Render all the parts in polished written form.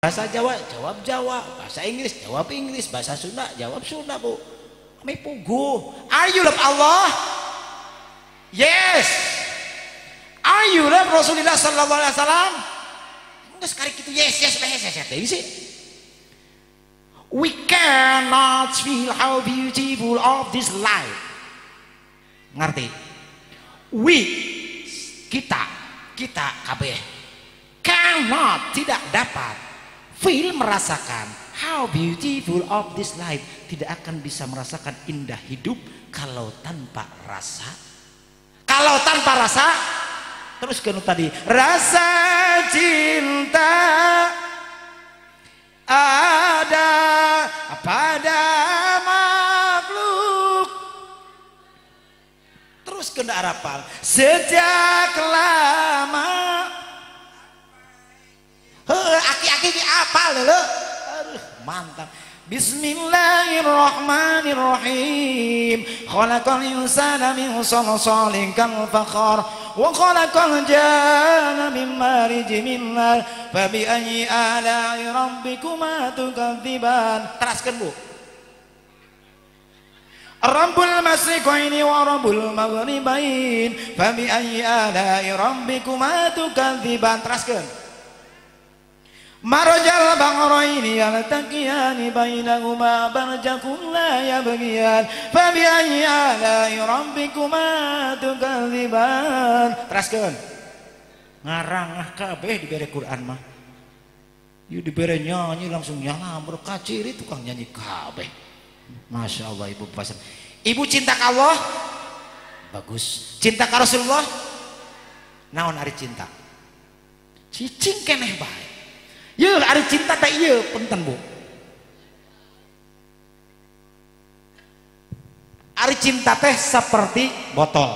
Bahasa Jawa jawab Jawa, bahasa Inggris jawab Inggris, bahasa Sunda jawab Sunda, Bu. Kami puguh. Are you love Allah? Yes. Are you love Rasulullah sallallahu alaihi wasallam? Enggak sekali gitu yes yes yes yes yes sih. We cannot feel how beautiful of this life. Ngerti? We, kita kabeh, cannot, tidak dapat, feel, merasakan, how beautiful of this life, tidak akan bisa merasakan indah hidup kalau tanpa rasa. Kalau tanpa rasa, terus ke tadi, rasa cinta ada pada makhluk. Terus kena arapal sejak lama. Aki-aki di apal lho. Aduh, mantap. Bismillahirrahmanirrahim. Khalaqal insana min salsalin kal fakhar wa khalaqal janna min marijin min nar fa bi ayyi ala'i rabbikuma tukadziban. Teraskeun, Bu. Rabbul masyriqaini wa rabbul maghribain fa bi ayyi ala'i rabbikuma tukadziban. Teraskeun. Marajal bahraini yaltaqiyani bainahuma barzakhun la yabghiyan fa bi ayyi ala'i rabbikuma tukadziban. Teraskeun. Ngarang kabeh dibere Quran mah. Ieu dibere nyanyi langsung nyalamur kaciri tukang nyanyi kabeh. Masya Allah, ibu pasar. Ibu cinta ka Allah? Bagus. Cinta ka Rasulullah? Naon ari cinta? Cicing keneh bae. Yeuh ari cinta teh ieu punten, Bu. Ari cinta teh seperti botol.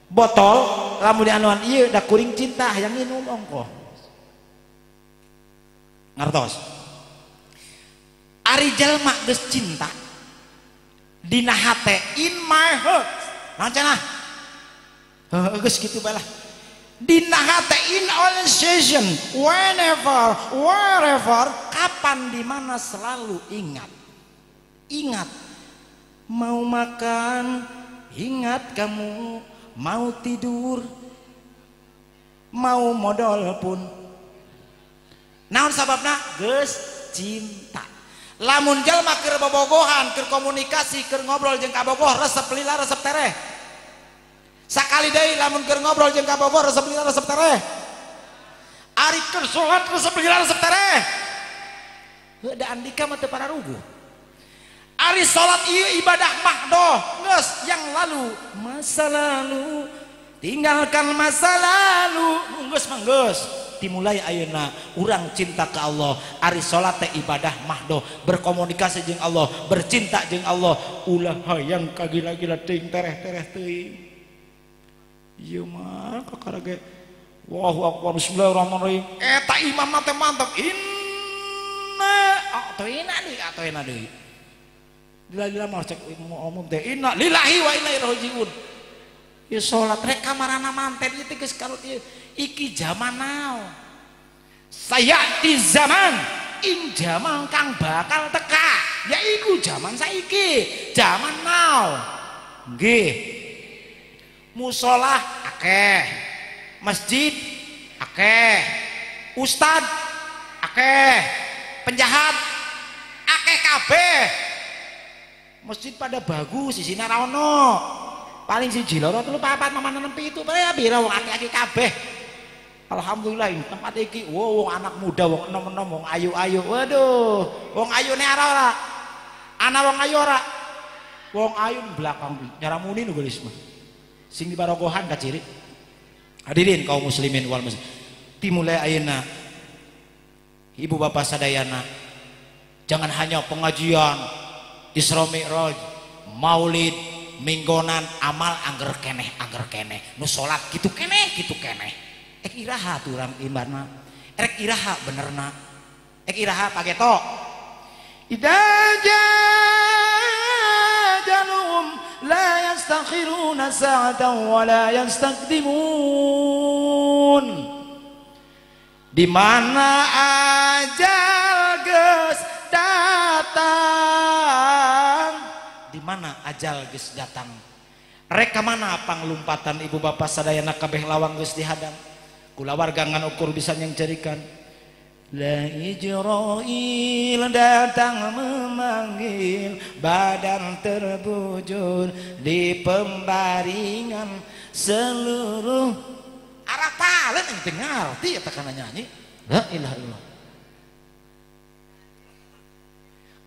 Botol lamun dianuan ieu da kuring cinta hayang minum ongkoh. Ngartos? Ari jalma geus cinta dina hate, in my heart. Naon cenah? Heuh geus kitu bae lah. Dina hate, in all season, whenever, wherever, kapan di mana selalu ingat. Ingat. Mau makan, ingat kamu, mau tidur, mau modal pun. Naon sababna? Geus cinta. Lamun jalma keur bobogohan, keur komunikasi, keur ngobrol jeung kabogoh, resep lila resep tereh. Sakali deui lamun keur ngobrol jeung kabogoh resep lila resep tereh. Ari keur salat resep lila resep tereh. Heuh da andika mah teu pararuguh. Ari salat ieu ibadah mahdoh, geus yang lalu, masa lalu, tinggalkan masa lalu, geus mah geus. Dimulai ayeuna urang cinta ke Allah. Ari salat teh ibadah mahdoh, berkomunikasi jeung Allah, bercinta jeung Allah. Ulah hayang kagila-gila teuing tereh-tereh teuing. Ieu mah kakara ge Allahu akbar bismillahirrahmanirrahim. Eta imam mah teh mantap. Inna atoina deui atoina deui. Lila-lila mah cek umum teh inna lillahi wa inna ilaihi rajiun. Ieu salat rek kamarana manten ieu teh geus karut ieu. Iki zaman now. Sayati zaman, ing zaman kang bakal teka, yaiku zaman saiki, zaman now. Nggih. Musolah akeh, masjid akeh, ustad akeh, penjahat akeh kabeh. Masjid pada bagus, isina ra ono. Paling siji loro telu papat maman enem pitu, ya pira wong akeh-akeh kabeh. Alhamdulillah ini tempat iki, wow, wong anak muda, wong enom-enom, wong ayu-ayu. Waduh, wong ayune ara ora? Ana wong ayu ora? Wong ayu belakang nyaramuni nu geus mah. Sing di barogohan kaciri. Hadirin kaum muslimin wal muslimat. Timulai ayeuna ibu bapak sadayana, jangan hanya pengajian, Isra Mi'raj, Maulid, minggonan, amal angger keneh, nu salat kitu keneh, kitu keneh. Ek iraha tuh urang imanna, rek iraha benerna, ek iraha pageto. Idza jaa la yastakhiruna sa'atan wa la yastaqdimun. Di mana mana ajal geus datang. Rek ka mana panglumpatan ibu bapak sadayana kabeh lawang geus dihadang. Kulawarga ngan ukur bisa nyengcerikan. La Ijrail datang memanggil, badan terbujur di pembaringan seluruh arah palen yang dengar ti eta kana nyanyi. La ilaha illallah.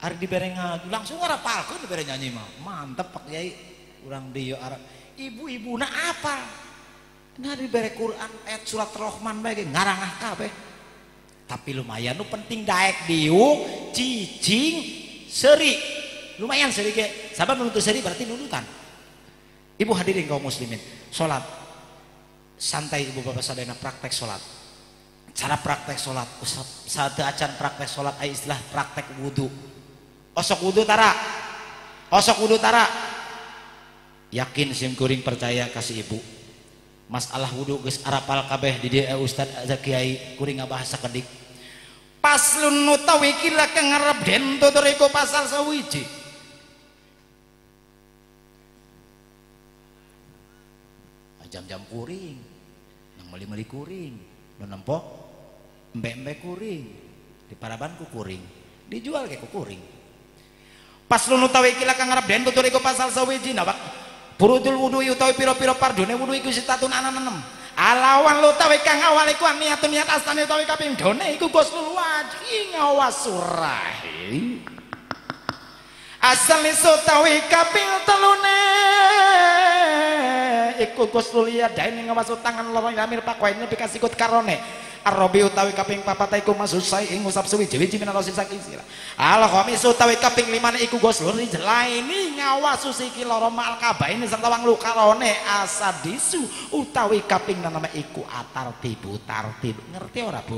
Ari dibere ngadu langsung ora palkeun dibere nyanyi mah. Mantep Pak Kiai urang dieu Arab. Ibu-ibuna apa? Nah dibere Quran ayat surat Rahman bae ge ngarangah kabeh. Tapi lumayan nu penting daek diuk cicing seri. Lumayan seri ge. Sabab nu teu seri berarti nundutan. Ibu hadirin kaum muslimin, salat santai ibu bapak sadayana praktek salat. Cara praktek salat, saat acan praktek salat aya istilah praktek wudu. Osok wudu tara. Osok wudu tara. Yakin sim kuring percaya kasih ibu. Masalah wudu geus arapal kabeh di dieu ustad kiai kuring ngabahas sakedik. Paslon utawi kila kang ngarep den tutur iku pasal sawiji. Jam-jam kuring, nang meuli-meuli kuring, nu nempo embe-embe kuring, di paraban ku kuring, dijual ke ku kuring. Paslon utawi kila kang ngarep den tutur iku pasal sawiji nawak purudul wudu utawi pira-pira pardune wudu iku sitatun ana 6. Alawan utawi kang awal iku niatun niat astane utawi kaping done iku ghuslul wajhi ngawas surahi. Asal utawi kaping telune iku ghuslul yadaini ngawas tangan loro ila mirfaqaini nepi ka sikut karone. Arabi utawi kaping papat iku masusai ing ngusap suwiji-wiji minarasi saking sirah. Al khamis utawi kaping limane iku ghuslul rijlaini ngawasu sikil loro ma'al kabaini serta wang lukarone asadisu utawi kaping enam iku atartibu tartib. Ngerti ora, Bu?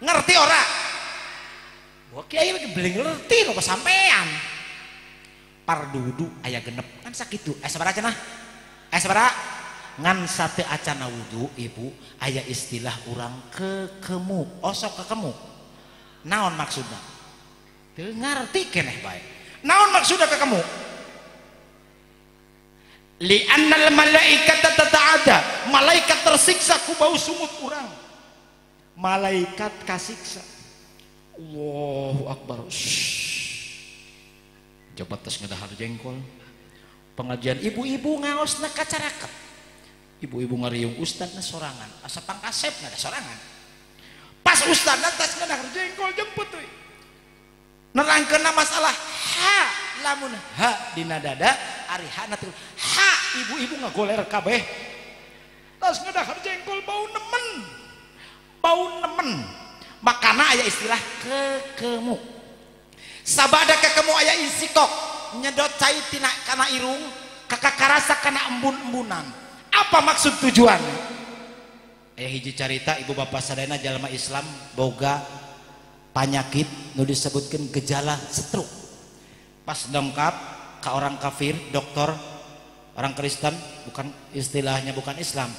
Ngerti ora? Wah, kiai iki beli ngerti kok sampean. Pardu wudu aya genep kan sakitu. Sabaraha cenah? Sabaraha? Ngan sate acana wudu ibu aya istilah urang kekemu osok kekemu naon maksudna teu ngarti keneh bae naon maksudna kekemu li annal malaikata tata'ada malaikat tersiksa ku bau sumut urang malaikat kasiksa. Allahu akbar. Jabat tos ngedahar jengkol pengajian ibu-ibu ngaosna kacaraket. Ibu-ibu ngariung ustadna sorangan asa pangkasep ada sorangan pas ustadna tas ngedahar jengkol jemput we nerangkeunna masalah ha lamun ha dina dada ari ha na ha ibu-ibu ngagoler kabeh tas ngedahar jengkol bau nemen makana aya istilah kekemu sabada kekemu aya insikok nyedot cai tina kana irung kakak karasa kana embun-embunan. Apa maksud tujuan? Aya hiji carita ibu bapak sadayana jalma Islam boga panyakit nu disebutkeun gejala stroke. Pas dongkap ka orang kafir, dokter, orang Kristen, bukan istilahnya bukan Islam.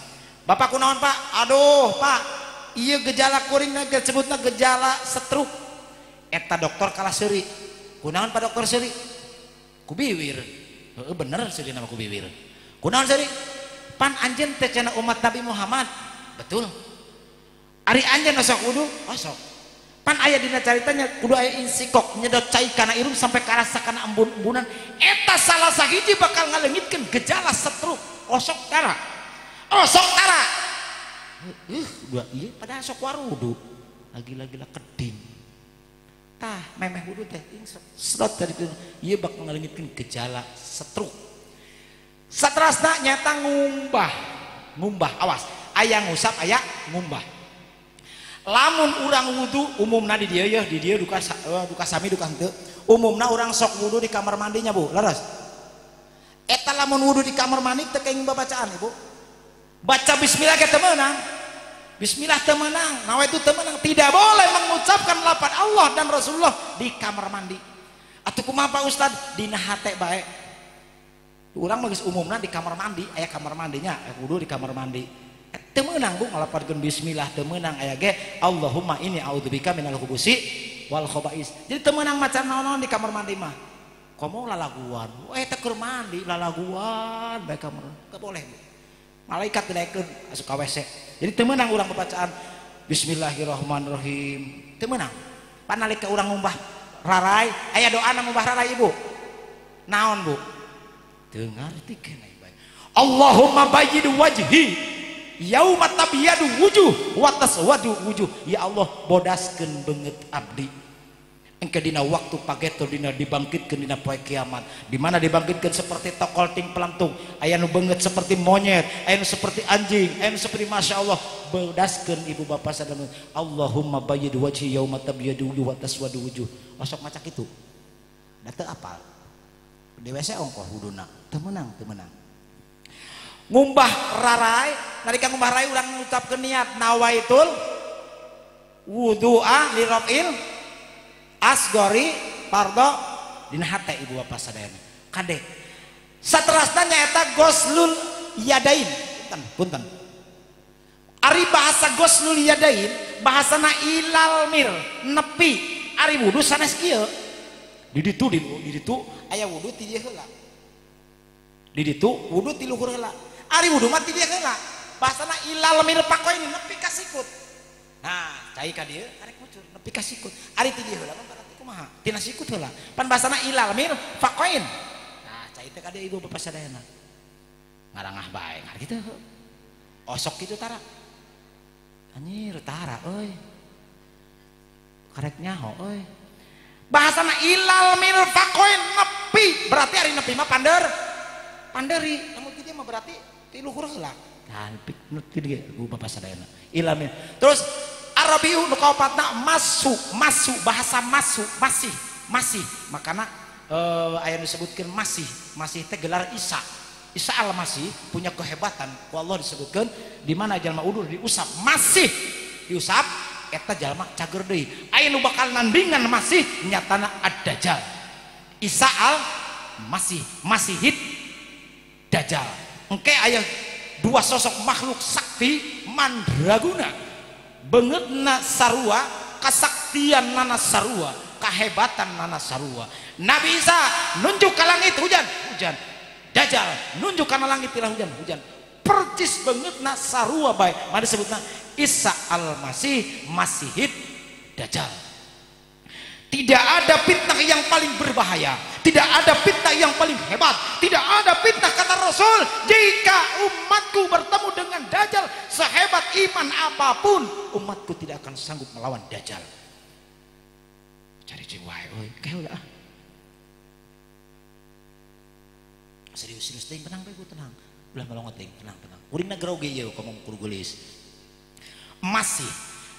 Bapak kunaon Pak? Aduh Pak, ieu gejala kuringna disebutna gejala stroke. Eta dokter kalah seuri. Kunaon Pak dokter seuri? Ku biwir. Heeh bener seuri nama ku biwir. Kunaon seuri? Pan anjeun teh cenah umat Nabi Muhammad. Betul. Ari anjeun osok wudu? Osok. Pan aya dina caritanya kudu aya insikok nyedot cai kana irung sampai karasa kana embun-embunan. Eta salah sahiji bakal ngaleungitkeun gejala stroke. Osok tara. Osok tara. Dua ieu padahal sok warudu. Lagi-lagi lah keding. Tah memeh wudu teh sedot dari ieu bakal ngaleungitkeun gejala stroke. Satrasna nyata ngumbah, ngumbah awas, aya ngusap aya ngumbah. Lamun urang wudu umumna di dieu yeuh, di dieu duka duka sami duka henteu. Umumna urang sok wudu di kamar mandinya Bu, leres. Eta lamun wudu di kamar mandi teu kenging babacaan Ibu. Baca bismillah ge teu meunang. Bismillah teu meunang, nawaitu teu meunang, tidak boleh mengucapkan lafaz Allah dan Rasulullah di kamar mandi. Atuh kumaha Pak Ustad? Dina hate bae. Urang mah geus umumna di kamar mandi, aya kamar mandinya, aya wudu di kamar mandi. Teu meunang Bu ngalaparkeun bismillah teu meunang aya ge Allahumma inni a'udzubika minal khubusi wal khaba'is. Jadi teu meunang maca naon-naon di kamar mandi mah. Komo lalaguan, teh keur mandi lalaguan bae ka teu boleh Bu. Malaikat dinaikeun asup ka WC. Jadi teu meunang urang bacaan Bismillahirrahmanirrahim. Teu meunang. Panalika urang ngumbah rarai, aya doana ngumbah rarai Ibu. Naon Bu? Teu ngarti keneh bae. Allahumma bayyid wajhi yauma tabyadu wujuh wa taswadu wujuh. Ya Allah, bodaskeun beungeut abdi. Engke dina waktu pageto dina dibangkitkeun dina poe kiamat, di mana dibangkitkeun seperti tokol ting pelantung, aya nu beungeut seperti monyet, aya nu seperti anjing, aya nu seperti masya Allah. Bodaskeun ibu bapak sadaya. Allahumma bayyid wajhi yauma tabyadu wujuh wa taswadu wujuh. Osok maca kitu. Da teu apal. Di WC ongkoh wuduna. Teu meunang, teu meunang. Ngumbah rarai, nalika ngumbah rarai urang ngucapkeun niat nawaitul wudu'a li rafil asgori pardo dina hate ibu bapak sadayana. Kade saterasna nyaeta goslul yadain. Punten, punten. Ari bahasa goslul yadain bahasana ilal mir nepi. Ari wudu sanes kieu. Di ditu di ditu aya wudu ti dieu heula. Di ditu wudu ti luhur heula. Ari wudu mah ti dieu heula. Bahasana ilal mir pakoin nepi ka sikut. Nah, cai ka dieu arek mucur nepi ka sikut. Ari ti dieu heula mah berarti kumaha? Tina sikut heula. Pan bahasana ilal mir faqain. Nah, cai teh ka dieu ibu bapak sadayana. Ngarangah bae, ngar kitu. Osok kitu tara. Anjir tara euy. Karek nyaho euy. Bahasana ilal mir faqain nepi. Berarti ari nepi mah pander. Panderi. Lamun ti dieu mah berarti ti luhur heula. Nah, nepi dieu ibu bapak sadayana. Ilal mir. Terus Arabiu nu kaopatna masuk, masuk bahasa masuk, masih, masih. Makana aya nu disebutkeun masih, masih teh gelar Isa. Isa al-Masih punya kehebatan ku Allah disebutkeun di mana jalma udur diusap, masih diusap eta jalma cager deui. Aya nu bakal nandingan masih nyatana ad-Dajjal. Isa al-Masih, Masihid Dajjal. Engke aya dua sosok makhluk sakti mandraguna. Beungeutna sarua, kasaktian nana sarua, kahebatan nana sarua. Nabi Isa nunjuk ka langit hujan, hujan. Dajjal nunjuk kana langit tilah hujan, hujan. Percis beungeutna sarua bae. Mari disebutna Isa al-Masih, Masihid Dajjal. Tidak ada fitnah yang paling berbahaya, tidak ada fitnah yang paling hebat, tidak ada fitnah kata Rasul, jika umatku bertemu dengan Dajjal, sehebat iman apapun, umatku tidak akan sanggup melawan Dajjal. Cari cing wae euy, keula ah. Serius-serius teuing, tenang bae tenang. Ulah melongot teuing, tenang tenang. Kuringna grogi ieu ngomong kudu geulis. Masih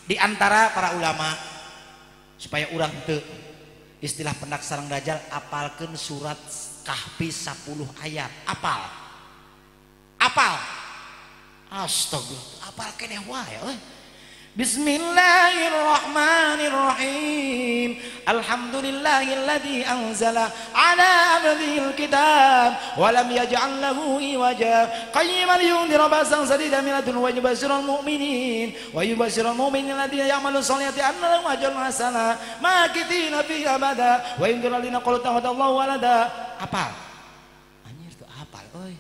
di antara para ulama supaya urang teu istilah pendak sareng Dajjal, apalkeun surat Kahfi 10 ayat. Apal. Apal. Astagfirullah, apal keneh wae euy. Bismillahirrahmanirrahim. Alhamdulillahilladzi anzala ala abdihil kitab wa lam yaj'al lahu iwaja. Qayyiman liyundhira ba'san shadidan min ladunhu wa yubashshiral mu'minin wa yubashshiral mu'minina alladziina ya'maluna sholihati anna lahum ajran hasana makithina fihi abada wa yundhira alladziina qalu ittakhadallahu walada. Apal. Anjir tuh apal euy.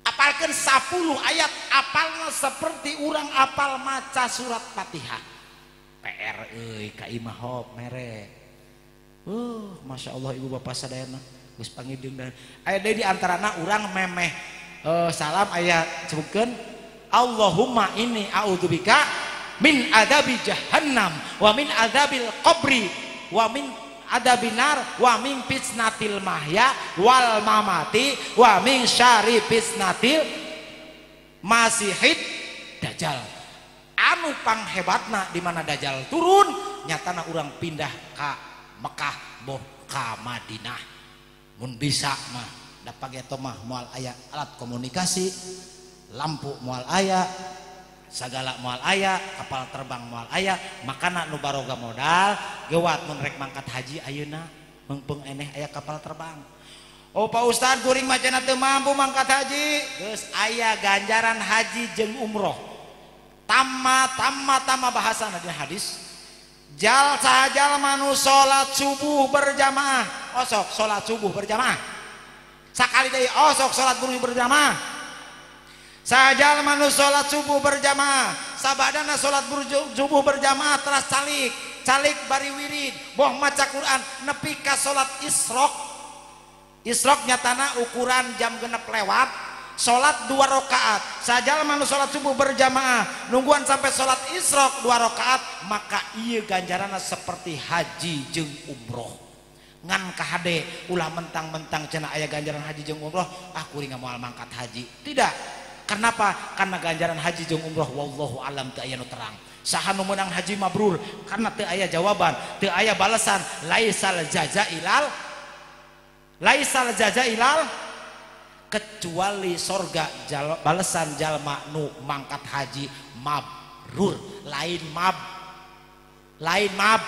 Apalkan 10 ayat, apalnya seperti urang apal maca surat Fatihah. PR euy ka imah hop mere. Masya Allah ibu bapak sadayana geus panggil dan aya deui di antarana urang memeh salam aya sebutkeun Allahumma inni a'udzubika min adabi jahannam wa min adabil qabri wa min adabinar wa min fitnatil mahya wal mamati wa min syarri fitnatil masihid dajjal. Anu panghebatna di mana dajjal turun nyatana urang pindah ka Mekah boh ka Madinah. Mun bisa mah da pageto mah moal aya alat komunikasi, lampu moal aya, sagala moal aya, kapal terbang moal aya, makana nu baroga modal gewat mun rek mangkat haji ayeuna meungpeung eneh aya kapal terbang. Oh Pak Ustad kuring mah cenah teu mampu mangkat haji, geus aya ganjaran haji jeung umroh. Tamma tamma tamma bahasana di hadis. Jal sajalma nu salat subuh berjamaah, osok salat subuh berjamaah. Sakali deui osok salat subuh berjamaah. Sajalma nu salat subuh berjamaah, sabadana salat subuh berjamaah teras calik, calik bari wirid, boh maca Quran nepi ka salat isyraq. Isyraq nyatana ukuran jam 6 lewat. Salat 2 rakaat. Sajalma nu salat subuh berjamaah nungguan sampai salat isyraq 2 rakaat, maka ieu ganjaranna seperti haji jeung umroh. Ngan kahade ulah mentang-mentang cenah aya ganjaran haji jeung umroh, ah kuring moal mangkat haji. Tidak. Kenapa? Karena ganjaran haji jeung umroh wallahu alam teu aya nu terang. Saha nu meunang haji mabrur karena teu aya jawaban, teu aya balasan. Laisal jaza ilal, laisal jaza ilal, kecuali sorga balesan jalma nu mangkat haji mabrur, lain mab, lain mab.